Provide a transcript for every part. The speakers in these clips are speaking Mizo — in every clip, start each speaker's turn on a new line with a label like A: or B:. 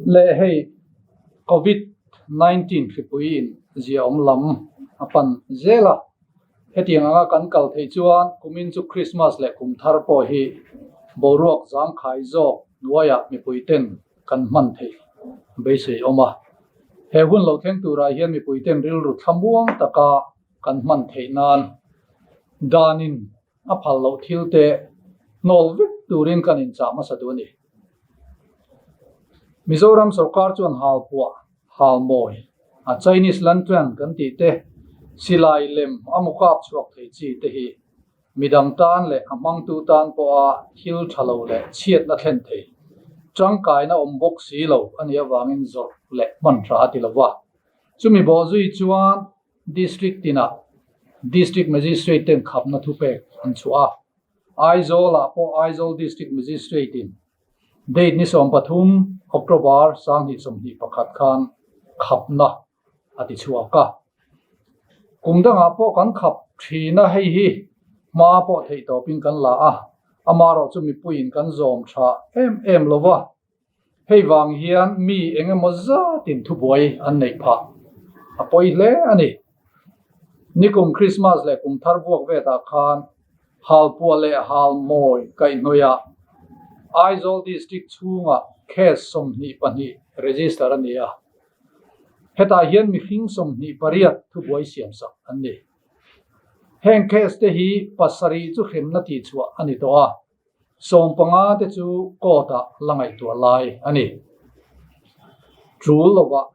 A: Le hei Covid 19 hripui in ziaawm lam a pan zel a, hetiang anga kan kal theih chuan kumin chu Krismas leh kum thar pawh hi boruak zangkhai zawk hnuaiah mipui ten kan hman theih beisei awm a. He hun lo thleng turah hian mipui ten rilru thlamuang taka kan hman theih nan danin a phal loh thil te hnawl vek turin kan inchah hmasa duh a ni. Mizoram sorkar chuan halpuah, halmawi, a Chinese lantern kan tih te, silai lem a mu kap chhuak thei chi te hi midang tan leh a hmangtu tan pawha thil tha lo leh chhiatna thlen thei, tangkaina awm bawk si lo a nih avangin zawrh leh hman tha a ti lo va. Chumi bawhzui chuan District tinah District Magistrate ten khapna thupek an chhuah a, Aizawl-ah pawh Aizawl District Magistrate-in date ni 13 October 2021 khan khapna a ti chhuak a. Kum dangah pawh kan khap thin a, hei hi hma pawh theihtawpin kan la a, amaherawhchu mipuiin kan zawm tha em em lo va. Hei vang hian mi eng emaw zatin thubuai an neih phah a pawi hle a ni. Nikum Krismas leh kum thar vuak vetah khan Halpuah leh Halmawi kaihhnawihah Aizawl District chhungah case 22 register a ni a. Hetah hian mihring 28 thubuai siamsak an ni. Heng case te hi pasarih chu hremna tihchhuah a ni tawh a. 15 te chu court ah la ngaihtuah lai a ni. Tul lovah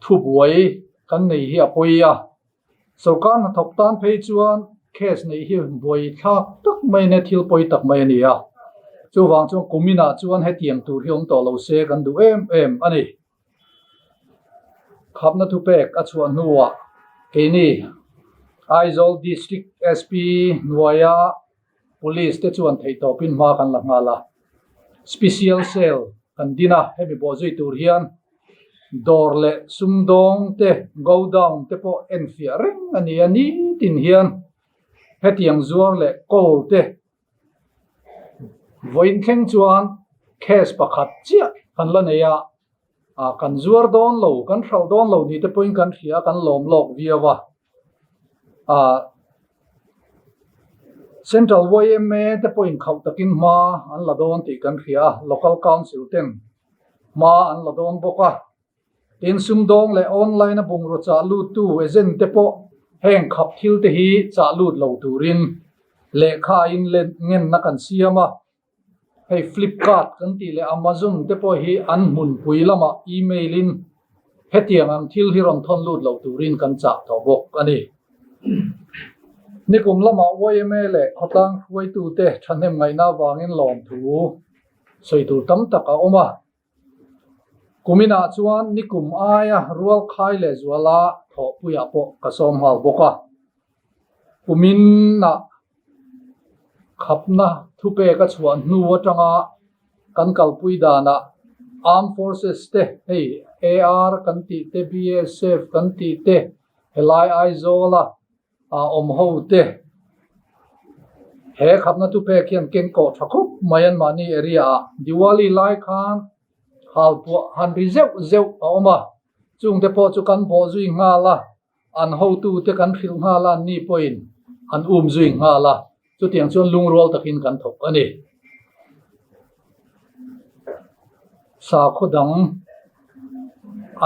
A: thubuai kan nei hi a pawi a, sorkar hnathawk tan phei chuan case neih hi buai thlak tak mai nia thil pawi tak mai a ni a, chuvang chuan kuminah chuan hetiang tur hi awm tawh lo se kan duh em em a ni. Khapna thupek a chhuah hnuah keini Aizawl District SP hnuaia Police te chuan theihtawpin hma kan la nghal a, Special Cell kan din a, hemi bawhzui tur hian dawr leh sumdawng te, godown te pawh enfiah reng a ni a, nitin hian hetiang zuar leh kawl te Vawiin thleng chuan case pakhat chiah kan la nei a, kan zuar dawn lo, kan hralh dawn lo ni te pawhin kan hria a, kan lawm lawk viau a. Central yma te pawhin khauh takin hma an la dawn tih kan hria a, Local Council ten hma an la dawn bawk a. Tin, sumdawng leh online a bungraw chah luttu agent te pawh heng khap thil te hi chah lut lo turin lehkha in ngenna kan siam a. Hei Flipkart kan tih leh Amazon te pawh hi an hmunpui lamah email in hetiang ang thil hi rawn thawn lut lo turin kan chah tawh bawk a ni. Nikum lamah yma leh khawtlang hruaitute thahnem ngaihna avangin lawmthu sawi tur tam tak a awm a. Kuminah chuan nikum aia rual khai leh zuala thawhpuiah pawh ka sawm nghal bawk a. Kuminah khapna thupek a chhuah hnu atanga kan kalpui danah Armed Forces te hei AR kan tih te, BSF kan tih te helai Aizawla a awm ho te he khapna thupek hian keng kawh tha khawp mai an mahni area ah Diwali lai khan halpuah han ri zeuh zeuh a awm a, chung te pawh chu kan bawh zui nghal a, an hotu te kan hrilh nghal a an ni pawhin an um zui nghal a, chutiang chuan lungrual takin kan thawk a ni. Sakhaw dang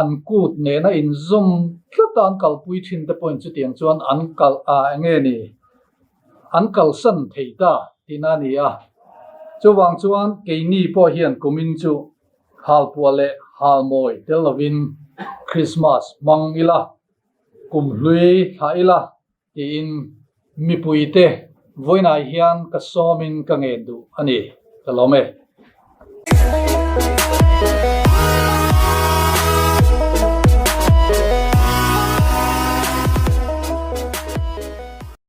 A: an kut nena inzawm tlat a an kalpui thin te pawhin chutiang chuan an kal a eng nge ni an kalsan thei ta tihna a ni a. Chuvang chuan keini pawh hian kumin chu halpuah leh halmawi tel lovin Krismas hmang ila, kumhlui thlah ila Tiin mipuite vawiinah hian ka sawmin ka ngen duh a ni, ka lawm e.